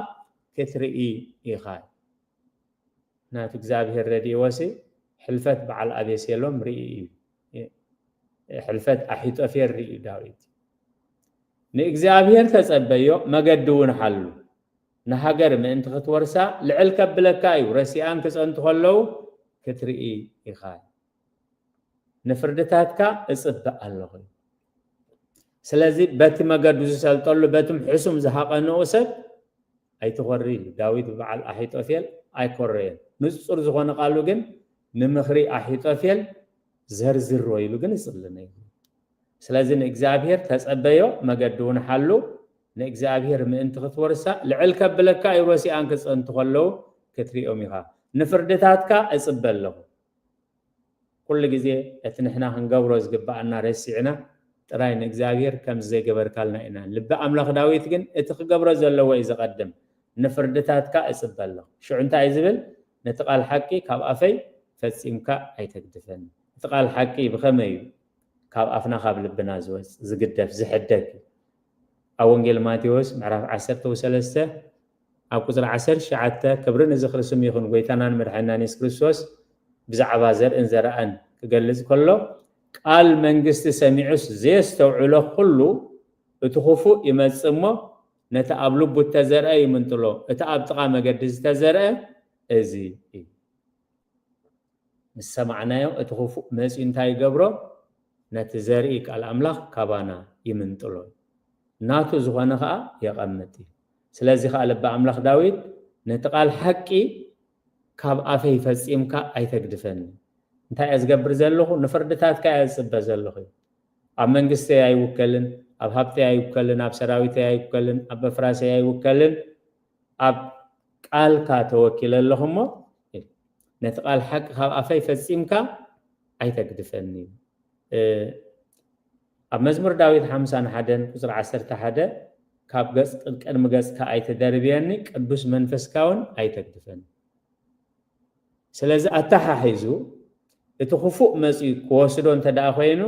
ክትርኢ ኢኻ።" ናቱ እግዚኣብሔር ረድእዎሲ፣ ሕልፈት በዓል ኣቤሴሎም ርኢ እዩ። ሕልፈት ኣሒጦፌል ርኢ እዩ ዳዊት። "ንእግዚኣብሔር ተጸበዮ፣ መገዲ እውን ሓሉ። ንሃገር ምእንቲ ክትወርሳ ልዕል ከብለካ እዩ፣ ረሲኣን ክጸንቱ ከለዉ ክትርኢ ኢኻ። ንፍርድታትካ እጽበ ኣለኹ። ስለዚ በቲ መገዱ ዝሰልጠሉ፣ በቲ ሕሱም ዝሃቐንኡ ሰብ ኣይትኾሪ" ኢሉ። ዳዊት ብበዓል ኣሒጦፌል ኣይኮረየን። ንጹር ዝኾነ ቃሉ ግን ንምኽሪ ኣሒጦፌል ዘርዝሮ ኢሉ ግን ይጽሊ ነይሩ። ስለዚ ንእግዚኣብሔር ተጸበዮ፣ መገዲ እውን ሓሉ። ንእግዚኣብሔር ምእንቲ ክትወርሳ ልዕል ከብለካ እዩ፣ ረሲኣን ክጸንቱ ከለዉ ክትሪኦም ኢኻ። ንፍርድታትካ እጽበ ኣለኹ። ኩሉ ግዜ እቲ ንሕና ክንገብሮ ዝግብኣና ረሲዕና፣ ጥራይ ንእግዚኣብሔር ከምዚ ዘይገበርካልና ኢና። ልቢ ኣምላኽ ዳዊት ግን እቲ ክገብሮ ዘለዎ እዩ ዝቐድም። "ንፍርድታትካ እጽበ ኣለኹ። ሽዑ እንታይ እዩ ዝብል? ነቲ ቃል ሓቂ ካብ ኣፈይ ፈጺምካ ኣይተግድፈኒ።" እቲ ቃል ሓቂ ብኸመይ እዩ ካብ ኣፍና ካብ ልብና ዝወጽእ፣ ዝግደፍ፣ ዝሕደግ እዩ? ኣብ ወንጌል ማቴዎስ ምዕራፍ ዓሰርተ ወሰለስተ ኣብ ቁጽሪ ዓሰርተ ትሽዓተ፣ "ክብሪ ንዝኽሪ ስም ይኹን፣ ጎይታናን መድሓኒናን የሱስ ክርስቶስ ብዛዕባ ዘርእን ዘርኣን ክገልጽ ከሎ፣ ቃል መንግስቲ ሰሚዑስ ዘየስተውዕሎ ኩሉ እቲ ክፉእ ይመጽእ እሞ፣ ነቲ ኣብ ልቡ እተዘርአ ይምንጥሎ፣ እቲ ኣብ ጥቓ መገዲ ዝተዘርአ እዚ እዩ።" ምስ ሰማዕናዮ እቲ ክፉእ መጺኡ እንታይ ይገብሮ? ነቲ ዘርኢ ቃል ኣምላኽ ካባና ይምንጥሎ። ናቱ ዝኾነ ኸኣ የቐምጥ እዩ። ስለዚ ኸኣ ልቢ ኣምላኽ ዳዊት ነቲ ቃል ሓቂ ካብ ኣፈይ ፈጺምካ ኣይተግድፈኒ። እንታይ እየ ዝገብር ዘለኹ? ንፍርድታትካ እየ ዝጽበ ዘለኹ። ኣብ መንግስተይ ኣይውከልን፣ ኣብ ሃብተይ ኣይውከልን፣ ኣብ ሰራዊተይ ኣይውከልን፣ ኣብ በፍራሰይ ኣይውከልን፣ ኣብ ቃልካ ተወኪለ ኣለኹ እሞ፣ ነቲ ቃል ሓቂ ካብ ኣፈይ ፈጺምካ ኣይተግድፈኒ። እ፣ ኣብ መዝሙር ዳዊት ሓምሳን ሓደን ቁጽሪ ዓሰርተ ሓደ፣ "ካብ ገጽ ቅድሚ ገጽካ ኣይተደርብየኒ፣ ቅዱስ መንፈስካ እውን ኣይተግድፈኒ።" ስለዚ ኣተሓሒዙ እቲ ክፉእ መጺኡ ክወስዶ እንተ ደኣ ኮይኑ፣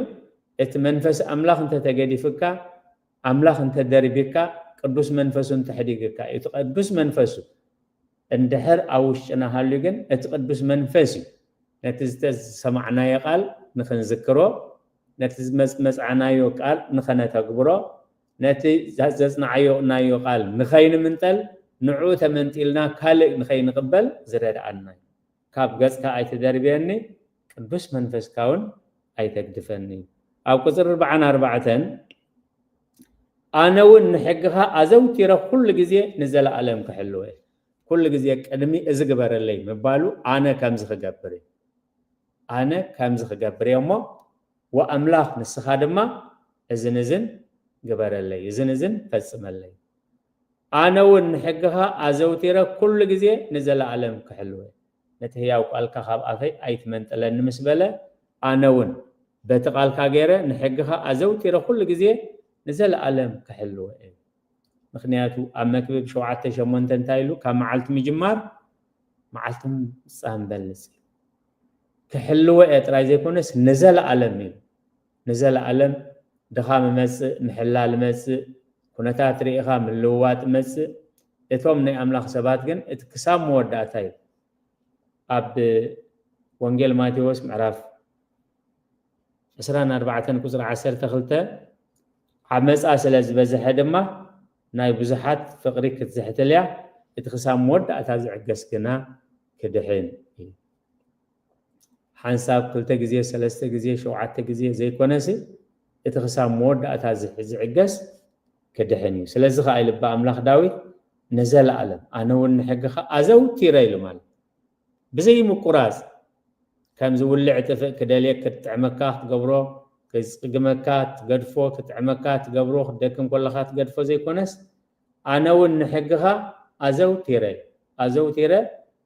እቲ መንፈስ ኣምላኽ እንተ ተገዲፍካ፣ ኣምላኽ እንተ ደርቢካ፣ ቅዱስ መንፈሱ እንተ ሕዲግካ፣ እቲ ቅዱስ መንፈሱ እንድሕር ኣብ ውሽጥና ሃልዩ ግን፣ እቲ ቅዱስ መንፈስ እዩ ነቲ ዝተሰማዕናዮ ቃል ንኽንዝክሮ፣ ነቲ ዝመጽ-፣ መጽዓናዮ ቃል ንኸነተግብሮ፣ ነቲ ዘ-፣ ዘጽናዓዮ ናዮ ቃል ንኸይንምንጠል፣ ንዕኡ ተመንጢልና ካልእ ንኸይንቕበል ዝረድኣና እዩ። "ካብ ገጽካ ኣይትደርብየኒ፣ ቅዱስ መንፈስካ እውን ኣይተግድፈኒ።" ኣብ ቁጽሪ ኣርባዓን ኣርባዕተን፣ "ኣነ እውን ንሕግኻ ኣዘውቲረ ኩሉ ግዜ ንዘለኣለም ክሕልዎ እየ።" ኩሉ ግዜ ቅድሚ "እዚ ግበረለይ" ምባሉ፣ "ኣነ ከምዚ ክገብር እየ፣ ኣነ ከምዚ ክገብር እየ እሞ፣ ወኣምላኽ ንስኻ ድማ እዝን እዝን ግበረለይ፣ እዝን እዝን ፈጽመለይ። ኣነ እውን ንሕግኻ ኣዘውቲረ ኩሉ ግዜ ንዘለኣለም ክሕልወ፣ ነቲ ህያው ቃልካ ካብ ኣፈይ ኣይትመንጥለኒ" ምስ በለ፣ ኣነ እውን በቲ ቃልካ ገይረ ንሕግኻ ኣዘውቲረ ኩሉ ግዜ ንዘለኣለም ክሕልወ እየ። ምኽንያቱ ኣብ መክብብ ሸውዓተ ሸሞንተ እንታይ ኢሉ? ካብ መዓልቲ ምጅማር መዓልቲ ምፍጻም በልጽ። ክሕልወ እየ ጥራይ ዘይኮነስ ንዘለኣለም እዩ። ንዘለኣለም ድኻም ይመጽእ፣ ምሕላል ይመጽእ፣ ኩነታት ርኢኻ ምልውዋጥ ይመጽእ። እቶም ናይ ኣምላኽ ሰባት ግን እቲ ክሳብ መወዳእታ እዩ። ኣብ ወንጌል ማቴዎስ ምዕራፍ ዕስራን ኣርባዕተን ቁጽሪ ዓሰርተ ክልተ፣ ዓመጻ ስለ ዝበዝሐ ድማ ናይ ብዙሓት ፍቕሪ ክትዝሕትል እያ፣ እቲ ክሳብ መወዳእታ ዝዕገስ ግና ክድሕን እዩ። ሓንሳብ ክልተ ግዜ፣ ሰለስተ ግዜ፣ ሸውዓተ ግዜ ዘይኮነሲ፣ እቲ ክሳብ መወዳእታ ዝሕ-፣ ዝዕገስ ክድሕን እዩ። ስለዚ ኸኣ ልቢ ኣምላኽ ዳዊት ንዘለኣለም፣ ኣነ እውን ንሕግኻ ኣዘውቲረ ኢሉ ማለት። ብዘይ ምቁራጽ፣ ከም ዝውልዕ ጥፍእ ክደልየክ ክትጥዕመካ ክትገብሮ፣ ክጽግመካ ትገድፎ፣ ክጥዕመካ ትገብሮ፣ ክትደክም ከለኻ ትገድፎ ዘይኮነስ፣ ኣነ እውን ንሕግኻ ኣዘውቲረ፣ ኣዘውቲረ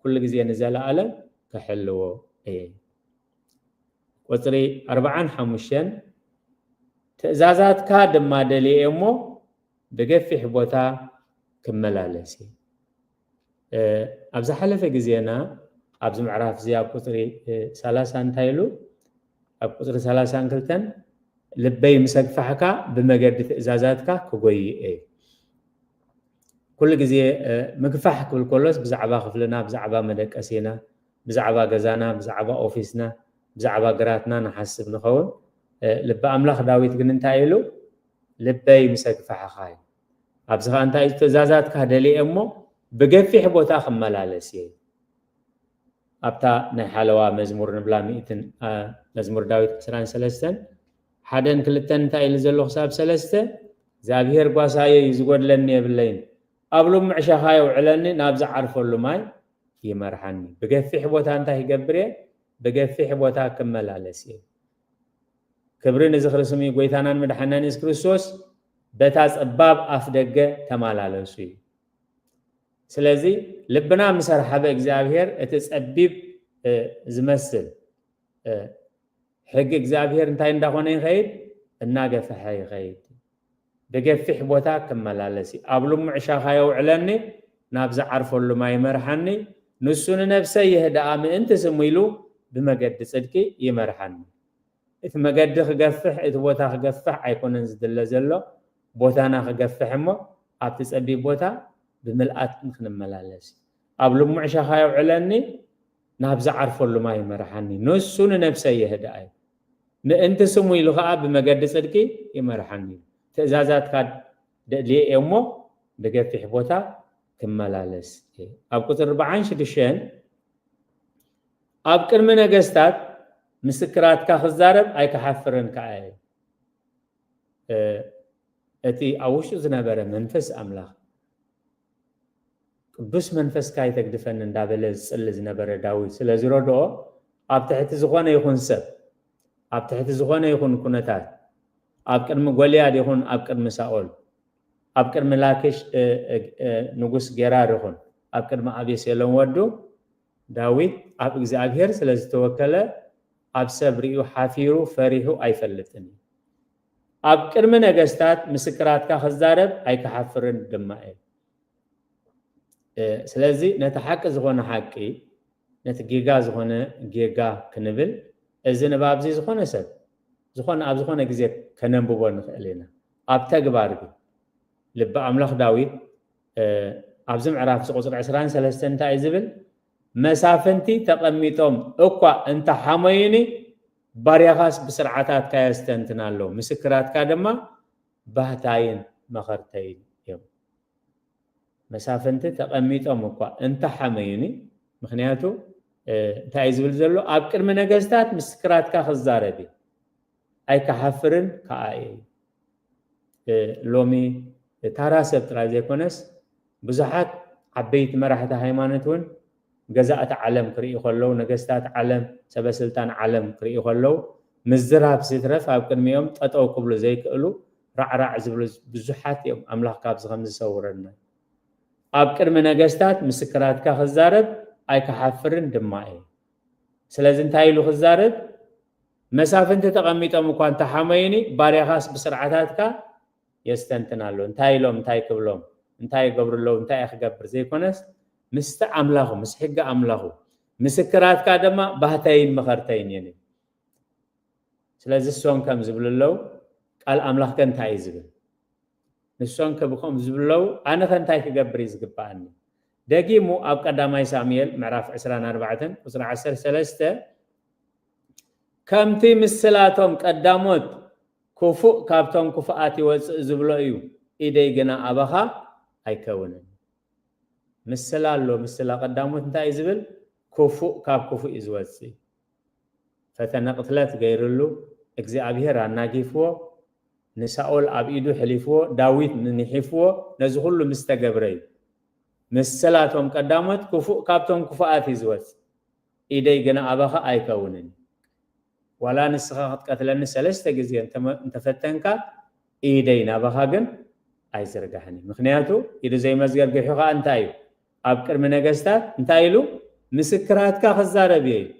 ኩሉ ግዜ ንዘለኣለም ክሕልዎ እየ። ቁጽሪ ኣርባዓን ሓሙሽተን፣ ትእዛዛትካ ድማ ደልየ እየ እሞ ብገፊሕ ቦታ ክመላለስ እየ። እ፣ ኣብ ዝሓለፈ ግዜና ኣብዚ ምዕራፍ እዚ ኣብ ቁጽሪ፣ እ፣ ሰላሳ እንታይ ኢሉ? ኣብ ቁጽሪ ሰላሳን ክልተን፣ ልበይ ምስ ኣግፋሕካ ብመገዲ ትእዛዛትካ ክጎይ እየ። ኩሉ ግዜ፣ እ፣ ምግፋሕ ክብል ከሎስ ብዛዕባ ክፍልና፣ ብዛዕባ መደቀሲና፣ ብዛዕባ ገዛና፣ ብዛዕባ ኦፊስና፣ ብዛዕባ ግራትና ንሓስብ ንኸውን። እ፣ ልቢ ኣምላኽ ዳዊት ግን እንታይ ኢሉ? ልበይ ምስ ኣግፋሕኻ እዩ። ኣብዚ ኸኣ እንታይ እዩ? ትእዛዛትካ ደልየ እሞ ብገፊሕ ቦታ ክመላለስ እየ። ኣብታ ናይ ሓለዋ መዝሙር ንብላ ሚእትን፣ ኣ፣ መዝሙር ዳዊት ዕስራን ሰለስተን ሓደን ክልተን እንታይ ኢሉ ዘሎ ክሳብ ሰለስተ? እግዚኣብሄር ጓሳየ እዩ፣ ዝጎድለኒ የብለይን። ኣብ ልሙዕ ሸኻ የውዕለኒ፣ ናብ ዝዓርፈሉ ማይ ይመርሓኒ። ብገፊሕ ቦታ እንታይ ይገብር እየ? ብገፊሕ ቦታ ክመላለስ እየ። ክብሪ ንዝኽሪ ስሙ ጎይታናን መድሓናን የሱስ ክርስቶስ፣ በታ ጸባብ ኣፍ ደገ ተመላለሱ እዩ። ስለዚ ልብና ምስ ኣርሓበ እግዚኣብሄር እቲ ጸቢብ፣ እ፣ ዝመስል፣ እ፣ ሕጊ እግዚኣብሄር እንታይ እንዳኾነ ይኸይድ? እናገፍሐ ይኸይድ። ብገፊሕ ቦታ ክመላለስ እዩ። ኣብ ልሙዕ ሻኻ የውዕለኒ፣ ናብ ዝዓርፈሉ ማይ ይመርሓኒ። ንሱ ንነፍሰይ የህድኣ፣ ምእንቲ ስሙ ኢሉ ብመገዲ ጽድቂ ይመርሓኒ። እቲ መገዲ ክገፍሕ፣ እቲ ቦታ ክገፍሕ ኣይኮነን ዝድለ ዘሎ፣ ቦታና ክገፍሕ እሞ ኣብቲ ጸቢብ ቦታ ብምልኣት ንክንመላለስ። ኣብ ልሙዕ ሻኻ የውዕለኒ፣ ናብ ዝዓርፈሉ ማይ ይመርሓኒ። ንሱ ንነፍሰይ የህድኣ እዩ። ምእንቲ ስሙ ኢሉ ኸዓ ብመገዲ ጽድቂ ይመርሓኒ። ትእዛዛትካ ደልየ እየ እሞ ብገፊሕ ቦታ ክመላለስ እየ። ኣብ ቁጽሪ ኣርባዓን ሽዱሽተን፣ ኣብ ቅድሚ ነገስታት ምስክራትካ ክዛረብ ኣይክሓፍርን ከኣ እየ። እ፣ እቲ ኣብ ውሽጡ ዝነበረ መንፈስ ኣምላኽ፣ "ቅዱስ መንፈስካ ኣይተግድፈኒ" እንዳበለ ዝጽሊ ዝነበረ ዳዊት ስለ ዝረድኦ፣ ኣብ ትሕቲ ዝኾነ ይኹን ሰብ፣ ኣብ ትሕቲ ዝኾነ ይኹን ኩነታት፣ ኣብ ቅድሚ ጎልያድ ይኹን ኣብ ቅድሚ ሳኦል፣ ኣብ ቅድሚ ላኪሽ፣ እ፣ እ፣ እ፣ ንጉስ ጌራር ይኹን ኣብ ቅድሚ ኣቤሴሎም ወዱ፣ ዳዊት ኣብ እግዚኣብሔር ስለ ዝተወከለ፣ ኣብ ሰብ ርእዩ ሓፊሩ ፈሪሑ ኣይፈልጥን እዩ። ኣብ ቅድሚ ነገስታት ምስክራትካ ክዛረብ ኣይክሓፍርን ድማ እየ። እ፣ ስለዚ ነቲ ሓቂ ዝኾነ ሓቂ፣ ነቲ ጌጋ ዝኾነ ጌጋ ክንብል፣ እዚ ንባብ እዚ ዝኾነ ሰብ፣ ዝኾነ፣ ኣብ ዝኾነ ግዜ ከነንብቦ ንኽእል ኢና። ኣብ ተግባር ግን ልቢ ኣምላኽ ዳዊት፣ እ፣ ኣብዚ ምዕራፍ እዚ ቁጽሪ ዕስራን ሰለስተን እንታይ እዩ ዝብል? "መሳፍንቲ ተቐሚጦም እኳ እንተሓመዩኒ፣ ባርያኻስ ብስርዓታትካ የስተንትን ኣሎ፣ ምስክራትካ ድማ ባህታይን መኸርተይን እዮም።" መሳፍንቲ ተቐሚጦም እኳ እንተሓመዩኒ፣ ምኽንያቱ፣ እ፣ እንታይ እዩ ዝብል ዘሎ? "ኣብ ቅድሚ ነገስታት ምስክራትካ ክዛረብ እየ፣ ኣይክሓፍርን ከኣ እየ።" እ፣ ሎሚ ታራ ሰብ ጥራይ ዘይኮነስ፣ ብዙሓት ዓበይቲ መራሕቲ ሃይማኖት እውን ገዛእቲ ዓለም ክርእዩ ከለዉ፣ ነገስታት ዓለም፣ ሰበ ስልጣን ዓለም ክርእዩ ከለዉ፣ ምዝራብ ዝትረፍ ኣብ ቅድሚኦም ጠጠው ክብሉ ዘይክእሉ፣ ራዕራዕ ዝብሉ ብዙሓት እዮም። ኣምላኽ ካብዚ ከም ዝሰውረና። "ኣብ ቅድሚ ነገስታት ምስክራትካ ክዛረብ ኣይክሓፍርን ድማ እየ።" ስለዚ እንታይ ኢሉ ክዛረብ? "መሳፍንቲ ተቐሚጦም እኳ እንተሓመዩኒ፣ ባርያኻስ ብስርዓታትካ የስተንትን ኣሎ።" እንታይ ኢሎም፣ እንታይ ክብሎም፣ እንታይ ይገብሩ ኣለዉ፣ እንታይ እየ ክገብር ዘይኮነስ፣ ምስቲ ኣምላኹ፣ ምስ ሕጊ ኣምላኹ፣ "ምስክራትካ ድማ ባህተይን መኸርተይን እየን" እዩ። ስለዚ እሶም ከም ዝብሉ ኣለዉ፣ ቃል ኣምላኽ ከ እንታይ እዩ ዝብል? ንሶም ከ ብኸም ዝብሉ ኣለዉ፣ ኣነ ከ እንታይ ክገብር እዩ ዝግብኣኒ? ደጊሙ ኣብ ቀዳማይ ሳሙኤል ምዕራፍ ዕስራን ኣርባዕተን ቁጽሪ ዓሰርተ ሰለስተ፣ "ከምቲ ምስላቶም ቀዳሞት ክፉእ ካብቶም ክፉኣት ይወጽእ ዝብሎ እዩ፣ ኢደይ ግና ኣባኻ ኣይከውንን።" ምስላ ኣሎ። ምስላ ቀዳሞት እንታይ እዩ ዝብል? ክፉእ ካብ ክፉእ እዩ ዝወጽእ። ፈተነ ቅትለት ገይርሉ፣ እግዚኣብሔር ኣናጊፍዎ፣ ንሳኦል ኣብ ኢዱ ሕሊፍዎ፣ ዳዊት ንንሒፍዎ፣ ነዚ ኩሉ ምስ ተገብረ እዩ። ምስላቶም ቀዳሞት ክፉእ ካብቶም ክፉኣት እዩ ዝወጽእ። ኢደይ ግና ኣባኻ ኣይከውንን። ዋላ ንስኻ ክትቀትለኒ ሰለስተ ግዜ እንተመ-፣ እንተፈተንካ፣ ኢደይ ናባኻ ግን ኣይዝርጋሕን እዩ። ምኽንያቱ፣ ኢዱ ዘይመዝገርግሑ ኸኣ እንታይ እዩ? ኣብ ቅድሚ ነገስታት እንታይ ኢሉ? "ምስክራትካ ክዛረብ እየ" ኢሉ።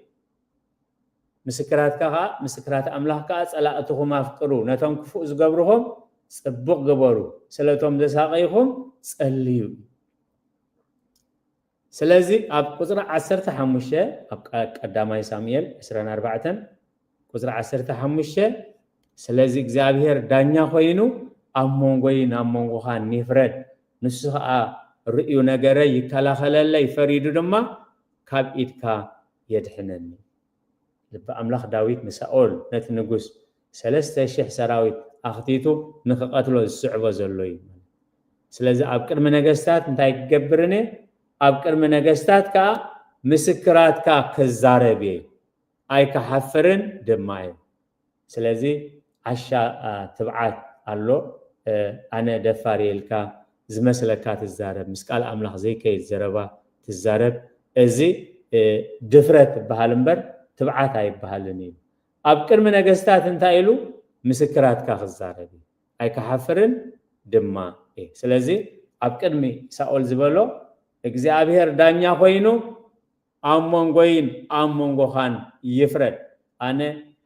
ምስክራትካ ኸኣ፣ ምስክራት ኣምላኽ ከኣ፣ "ጸላእትኹም ኣፍቅሩ፣ ነቶም ክፉእ ዝገብርኹም ጽቡቕ ግበሩ፣ ስለቶም ዘሳቐይኹም ጸልዩ" እዩ። ስለዚ ኣብ ቁጽሪ ዓሰርተ ሓሙሽተ፣ ኣብ ቀ-፣ ቀዳማይ ሳሙኤል ዕስራን ኣርባዕተን ቁጽሪ ዓሰርተ ሓሙሽተ፣ "ስለዚ እግዚኣብሔር ዳኛ ኮይኑ ኣብ መንጎይን ኣብ መንጎኻን ይፍረድ፣ ንሱ ኸኣ ርእዩ ነገረይ፣ ይከላኸለለይ፣ ፈሪዱ ድማ ካብ ኢድካ የድሕነኒ።" ልቢ ኣምላኽ ዳዊት ንሳኦል፣ ነቲ ንጉስ፣ ሰለስተ ሽሕ ሰራዊት ኣኽቲቱ ንኽቐትሎ ዝስዕቦ ዘሎ እዩ። ስለዚ ኣብ ቅድሚ ነገስታት እንታይ ክገብርን እየ? ኣብ ቅድሚ ነገስታት ከኣ ምስክራትካ ክዛረብ እየ፣ ኣይክሓፍርን ድማ እየ። ስለዚ ዓሻ፣ አ፣ ትብዓት ኣሎ። እ፣ ኣነ ደፋር እየ ኢልካ ዝመስለካ ትዛረብ፣ ምስ ቃል ኣምላኽ ዘይከይድ ዘረባ ትዛረብ። እዚ፣ እ፣ ድፍረት ይበሃል እምበር ትብዓት ኣይበሃልን እዩ። ኣብ ቅድሚ ነገስታት እንታይ ኢሉ? ምስክራትካ ክዛረብ እዩ፣ ኣይክሓፍርን ድማ እየ። ስለዚ ኣብ ቅድሚ ሳኦል ዝበሎ፣ እግዚኣብሔር ዳኛ ኮይኑ ኣብ መንጎይን ኣብ መንጎኻን ይፍረድ፣ ኣነ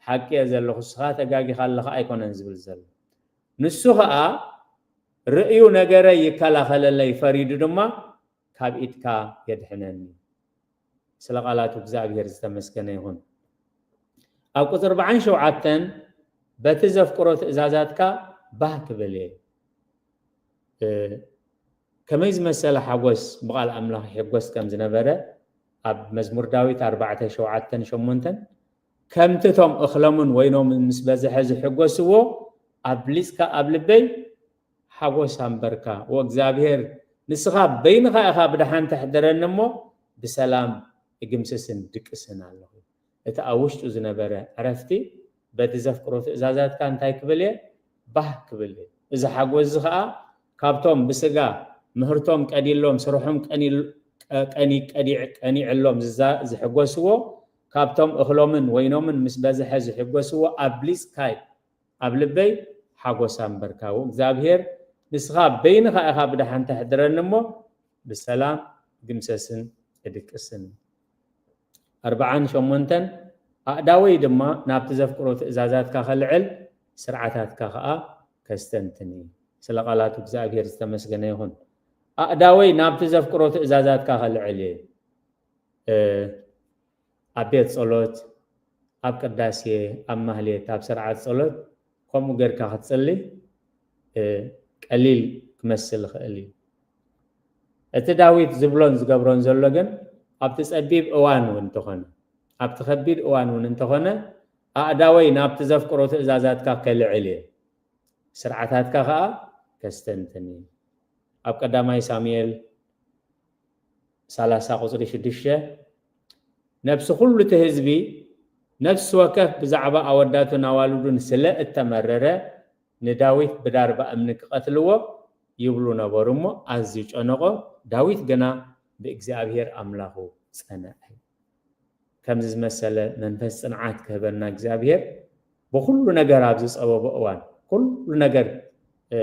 ሓቂ እየ ዘለኹ፣ ንስኻ ተጋጊኻ ኣለኻ ኣይኮነን ዝብል ዘሎ። ንሱ ኸኣ ርእዩ ነገረይ ይከላኸለለይ፣ ፈሪዱ ድማ ካብ ኢድካ የድሕነኒ። ስለ ቃላቱ እግዚኣብሔር ዝተመስገነ ይኹን። ኣብ ቁፅሪ ኣርባዓን ሸውዓተን በቲ ዘፍቅሮ ትእዛዛትካ ባህ ክብል እየ። እ፣ ከመይ ዝመሰለ ሓጎስ ብቓል ኣምላኽ ይሕጎስ ከም ዝነበረ ኣብ መዝሙር ዳዊት ኣርባዕተ ሸውዓተን ሸሞንተን፣ ከምቲ እቶም እኽሎምን ወይኖምን ምስ በዝሐ ዝሕጎስዎ ኣብሊጽካ ኣብ ልበይ ሓጎስ ኣንበርካ። ወእግዚኣብሔር ንስኻ በይንኻ ኢኻ ብደሓን ተሕድረኒ እሞ ብሰላም እግምስስን ድቅስን ኣለኹ። እቲ ኣብ ውሽጡ ዝነበረ ዕረፍቲ በቲ ዘፍቅሮ ትእዛዛትካ እንታይ ክብል እየ? ባህ ክብል እየ። እዚ ሓጎስ እዚ ኸኣ ካብቶም ብስጋ ምህርቶም ቀዲሎም ስርሖም ቀኒ- ቀኒ- ቀዲዕ- ቀኒዕሎም ዝዛ- ዝሕጎስዎ፣ ካብቶም እኽሎምን ወይኖምን ምስ በዝሐ ዝሕጎስዎ ኣብሊጽካ ኣብ ልበይ ሓጎስ ኣንበርካ። ወእግዚኣብሔር ንስኻ በይንኻ ኢኻ ብደሓን ተሕድረኒ እሞ ብሰላም ግምሰስን እድቅስን። ኣርባዓን ሸሞንተን ኣእዳወይ ድማ ናብቲ ዘፍቅሮ ትእዛዛትካ ከልዕል ስርዓታትካ ኸኣ ከስተንትን እዩ። ስለ ቃላቱ እግዚኣብሔር ዝተመስገነ ይኹን። ኣእዳወይ ናብቲ ዘፍቅሮ ትእዛዛትካ ከልዕል እየ። እ፣ ኣብ ቤት ጸሎት፣ ኣብ ቅዳሴ፣ ኣብ ማህሌት፣ ኣብ ስርዓት ጸሎት ከምኡ ጌርካ ክትጽሊ፣ እ፣ ቀሊል ክመስል ይኽእል እዩ። እቲ ዳዊት ዝብሎን ዝገብሮን ዘሎ ግን ኣብቲ ጸቢብ እዋን እውን እንተኾነ፣ ኣብቲ ከቢድ እዋን እውን እንተኾነ ኣእዳወይ ናብቲ ዘፍቅሮ ትእዛዛትካ ከልዕል እየ፣ ስርዓታትካ ኸኣ ከስተንትን እየ። ኣብ ቀዳማይ ሳሙኤል ሰላሳ ቁጽሪ ሽዱሽተ፣ ነብሲ ኩሉ እቲ ህዝቢ ነፍሲ ወከፍ ብዛዕባ ኣወዳቱን ኣዋልዱን ስለ እተመረረ ንዳዊት ብዳርባ እምኒ ክቐትልዎ ይብሉ ነበሩ እሞ ኣዝዩ ጨነቖ። ዳዊት ግና ብእግዚኣብሔር ኣምላኹ ጸንዐ። ከምዚ ዝመሰለ መንፈስ ጽንዓት ክህበና እግዚኣብሔር ብኩሉ ነገር ኣብ ዝጸበቦ እዋን፣ ኩሉ ነገር፣ እ፣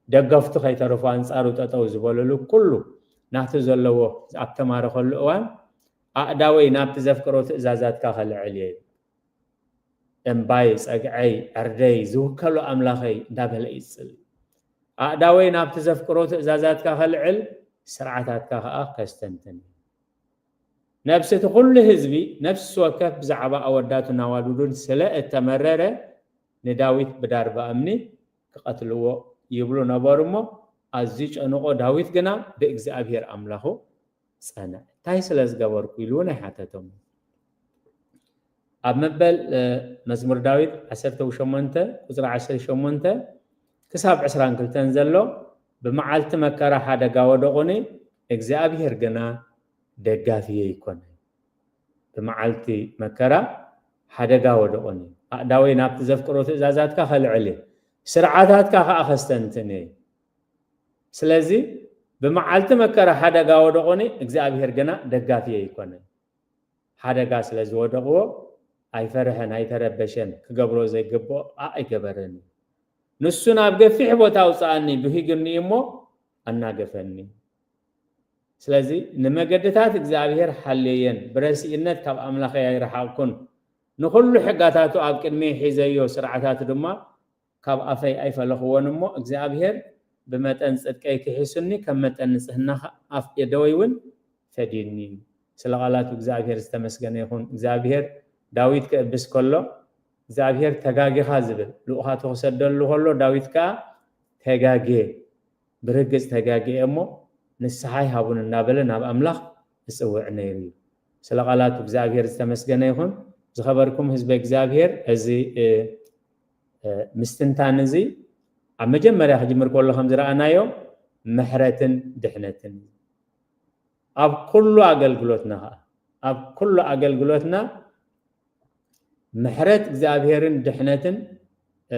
ደገፍቱ ከይተረፉ ኣንጻሩ ጠጠው ዝበለሉ ኩሉ ናቱ ዘለዎ ኣብ ተማረኸሉ እዋን፣ ኣእዳወይ ናብቲ ዘፍቅሮ ትእዛዛትካ ከልዕል እየ። እምባይ፣ ጸግዐይ፣ ዕርደይ ዝውከሎ ኣምላኸይ እንዳበለ ይጽል። ኣእዳወይ ናብቲ ዘፍቅሮ ትእዛዛትካ ከልዕል፣ ስርዓታትካ ከኣ ከስተንትን። ነብሲ እቲ ኩሉ ህዝቢ፣ ነፍሲ ወከፍ ብዛዕባ ኣወዳቱን ኣዋልዱን ስለ እተመረረ፣ ንዳዊት ብዳርባ እምኒ ክቐትልዎ ይብሉ ነበሩ እሞ፣ ኣዝዩ ጨንቆ፣ ዳዊት ግና ብእግዚኣብሔር ኣምላኹ ጸንዐ። እንታይ ስለ ዝገበርኩ ኢሉ እውን ኣይሓተቶም። ኣብ መበል፣ እ፣ መዝሙር ዳዊት ዓሰርተ ሸሞንተ ቁጽሪ ዓሰርተ ሸሞንተ ክሳብ ዕስራን ክልተን ዘሎ፣ ብመዓልቲ መከራ ሓደጋ ወደቑኒ፣ እግዚኣብሔር ግና ደጋፊየይ ኮነ። ብመዓልቲ መከራ ሓደጋ ወደቑኒ፣ ኣእዳወይ ናብቲ ዘፍቅሮ ትእዛዛትካ ከልዕል እየ፣ ስርዓታትካ ከኣ ከስተንትን እየ። ስለዚ ብመዓልቲ መከራ ሓደጋ ወደቑኒ፣ እግዚኣብሔር ግና ደጋፊየይ ኮነ። ሓደጋ ስለ ዝወደቕዎ ኣይፈርሐን፣ ኣይተረበሸን፣ ክገብሮ ዘይግብኦ ኣይገበረን። ንሱ ናብ ገፊሕ ቦታ ኣውጽኣኒ፣ ብሂግኒ እሞ ኣናገፈኒ። ስለዚ ንመገድታት እግዚኣብሔር ሓልየየን፣ ብረሲእነት ካብ ኣምላኸይ ኣይረሓቕኩን። ንኹሉ ሕጋታቱ ኣብ ቅድመይ ሒዘዮ፣ ስርዓታቱ ድማ ካብ ኣፈይ ኣይፈለኽዎን እሞ፣ እግዚኣብሔር ብመጠን ጽድቀይ ክሒሱኒ፣ ከም መጠን ንጽህና ኣፍ የደወይ እውን ፈድዩኒ። ስለ ቃላቱ እግዚኣብሔር ዝተመስገነ ይኹን። እግዚኣብሔር ዳዊት ክእብስ ከሎ፣ እግዚኣብሔር ተጋጊኻ ዝብል ልኡኻቱ ክሰደሉ ከሎ፣ ዳዊት ከኣ ተጋግየ፣ ብርግጽ ተጋግየ እሞ ንስሓ ይሃቡን እናበለ ናብ ኣምላኽ ይጽውዕ ነይሩ እዩ። ስለ ቃላቱ እግዚኣብሔር ዝተመስገነ ይኹን። ዝኸበርኩም ህዝበ እግዚኣብሔር፣ እዚ፣ እ፣ እ፣ ምስትንታን እዚ ኣብ መጀመርያ ክጅምር ከሎ ከም ዝረኣናዮ ምሕረትን ድሕነትን እዩ። ኣብ ኩሉ ኣገልግሎትና ኸዓ፣ ኣብ ኩሉ ኣገልግሎትና ምሕረት እግዚኣብሔርን ድሕነትን፣ እ፣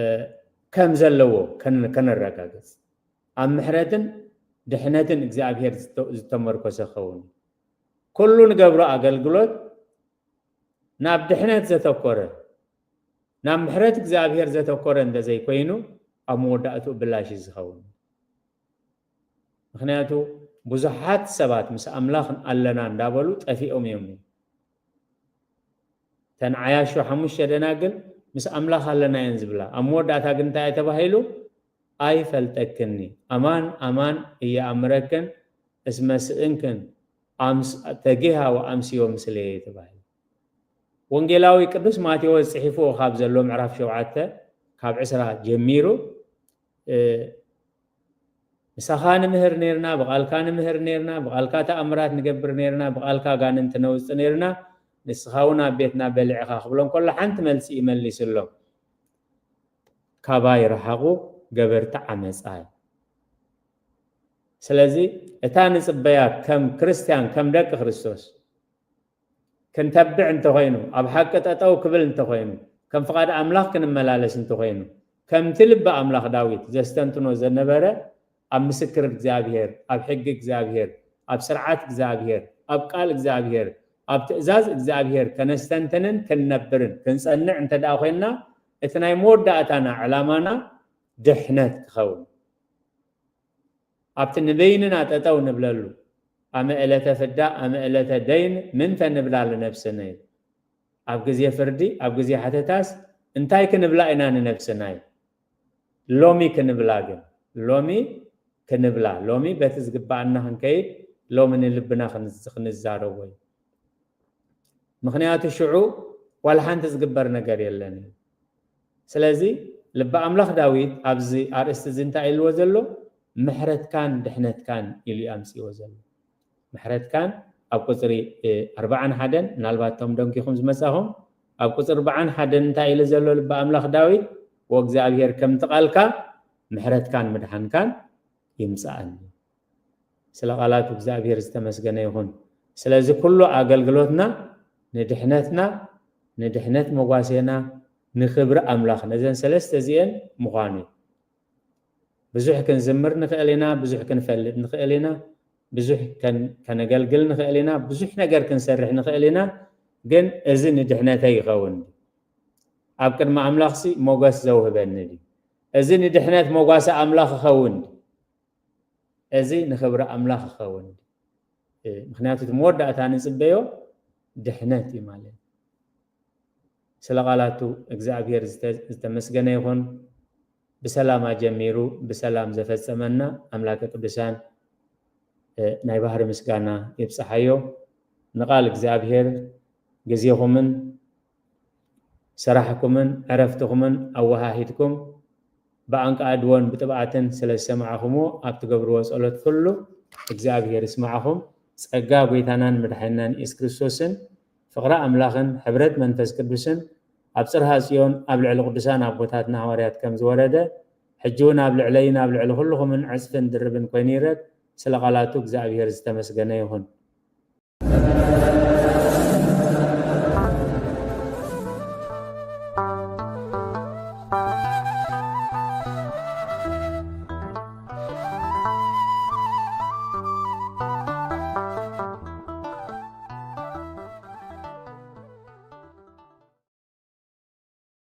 ከም ዘለዎ ከን-፣ ከነረጋግጽ። ኣብ ምሕረትን ድሕነትን እግዚኣብሔር ዝተ-፣ ዝተመርኮሰ ክኸውን። ኩሉ ንገብሮ ኣገልግሎት ናብ ድሕነት ዘተኮረ፣ ናብ ምሕረት እግዚኣብሔር ዘተኮረ እንተዘይኮይኑ፣ ኣብ መወዳእትኡ ብላሽ እዩ ዝኸውን። ምኽንያቱ ብዙሓት ሰባት ምስ ኣምላኽ ኣለና እንዳበሉ ጠፊኦም እዮም። እተን ዓያሹ ሓሙሽተ ደናግል ምስ ኣምላኽ ኣለና እየን ዝብላ። ኣብ መወዳእታ ግን እንታይ ተባሂሉ? ኣይፈልጠክኒ፣ ኣማን ኣማን እየኣምረክን እስመ ስእንክን ተጊሃ ወኣምስዮ ምስለየ ተባሂሉ። ወንጌላዊ ቅዱስ ማቴዎስ ጽሒፍዎ ካብ ዘሎ ምዕራፍ ሸውዓተ ካብ ዕስራ ጀሚሩ ምሳኻ ንምህር ነርና፣ ብቓልካ ንምህር ነርና፣ ብቓልካ ተኣምራት ንገብር ነርና፣ ብቓልካ ኣጋንንቲ ነውጽእ ነርና፣ ንስኻ እውን ኣብ ቤትና በሊዕኻ ክብሎ እንከሎ ሓንቲ መልሲ ይመሊስሎም። ካባይ ረሓቑ ገበርቲ ዓመፃ። ስለዚ እታ ንፅበያ ከም ክርስትያን ከም ደቂ ክርስቶስ ክንተብዕ እንተኾይኑ፣ ኣብ ሓቂ ጠጠው ክብል እንተኾይኑ፣ ከም ፍቓድ ኣምላኽ ክንመላለስ እንተኾይኑ፣ ከምቲ ልቢ ኣምላኽ ዳዊት ዘስተንትኖ ዘነበረ ኣብ ምስክር እግዚኣብሔር፣ ኣብ ሕጊ እግዚኣብሔር፣ ኣብ ስርዓት እግዚኣብሔር፣ ኣብ ቃል እግዚኣብሔር፣ ኣብ ትእዛዝ እግዚኣብሔር ከነስተንትንን ክንነብርን ክንጸንዕ እንተ ደኣ ኮይንና፣ እቲ ናይ መወዳእታና ዕላማና ድሕነት ክኸውን፣ ኣብቲ ንበይንና ጠጠው ንብለሉ፣ ኣመ ዕለተ ፍዳ ኣመ ዕለተ ደይን ምንተ ንብላ ልነብስነ እዩ። ኣብ ግዜ ፍርዲ፣ ኣብ ግዜ ሓተታስ እንታይ ክንብላ ኢና ንነብስና እዩ። ሎሚ ክንብላ ግን፣ ሎሚ ክንብላ፣ ሎሚ በቲ ዝግባኣና ክንከይድ፣ ሎሚ ንልብና ክንዝ-፣ ክንዛረቦ እዩ። ምኽንያቱ ሽዑ ዋላ ሓንቲ ዝግበር ነገር የለን እዩ። ስለዚ ልቢ ኣምላኽ ዳዊት ኣብዚ ኣርእስቲ እዚ እንታይ ኢልዎ ዘሎ? ምሕረትካን ድሕነትካን ኢሉ እዩ ኣምፅዎ ዘሎ። ምሕረትካን ኣብ ቁፅሪ፣ እ፣ ኣርባዓን ሓደን፣ ምናልባት እቶም ደንኪኹም ዝመጻኹም፣ ኣብ ቁፅሪ ኣርባዓን ሓደን እንታይ ኢሉ ዘሎ ልቢ ኣምላኽ ዳዊት? "ወእግዚኣብሔር ከምቲ ቃልካ ምሕረትካን ምድሓንካን ይምጻኣኒ።" ስለ ቃላቱ እግዚኣብሔር ዝተመስገነ ይኹን። ስለዚ ኩሉ ኣገልግሎትና ንድሕነትና፣ ንድሕነት መጓሴና፣ ንክብሪ ኣምላኽ፣ ነዘን ሰለስተ እዚአን ምዃኑ እዩ። ብዙሕ ክንዝምር ንኽእል ኢና፣ ብዙሕ ክንፈልጥ ንኽእል ኢና፣ ብዙሕ ከን-፣ ከነገልግል ንኽእል ኢና፣ ብዙሕ ነገር ክንሰርሕ ንኽእል ኢና። ግን እዚ ንድሕነተይ ይኸውን ድዩ? ኣብ ቅድሚ ኣምላኽሲ ሞገስ ዘውህበኒ ድዩ? እዚ ንድሕነት መጓሰ ኣምላኽ ይኸውን ድዩ? እዚ ንኽብሪ ኣምላኽ ይኸውን ድዩ? እ፣ ምኽንያቱ እቲ መወዳእታ ንጽበዮ ድሕነት እዩ ማለት እዩ። ስለ ቃላቱ እግዚኣብሔር ዝተ-፣ ዝተመስገነ ይኹን። ብሰላም ኣጀሚሩ ብሰላም ዘፈጸመና ኣምላከ ቅዱሳን፣ እ፣ ናይ ባህሪ ምስጋና ይብጽሓዮ። ንቃል እግዚኣብሔር ግዜኹምን ስራሕኩምን ዕረፍትኹምን ኣወሃሂድኩም ብኣንቃ ኣድዎን ብጥብዓትን ስለ ዝሰማዕኹምዎ ኣብ ትገብርዎ ጸሎት ኩሉ እግዚኣብሔር ይስማዕኹም። ጸጋ ጐይታናን መድሓኒናን የሱስ ክርስቶስን ፍቕሪ ኣምላኽን ሕብረት መንፈስ ቅዱስን ኣብ ጽርሃ ጽዮን ኣብ ልዕሊ ቅዱሳን ኣቦታትና ሃዋርያት ከም ዝወረደ፣ ሕጂ እውን ኣብ ልዕለይን ኣብ ልዕሊ ኩልኹምን ዕጽፍን ድርብን ኮይኑ ይረድ። ስለ ቃላቱ እግዚኣብሔር ዝተመስገነ ይኹን።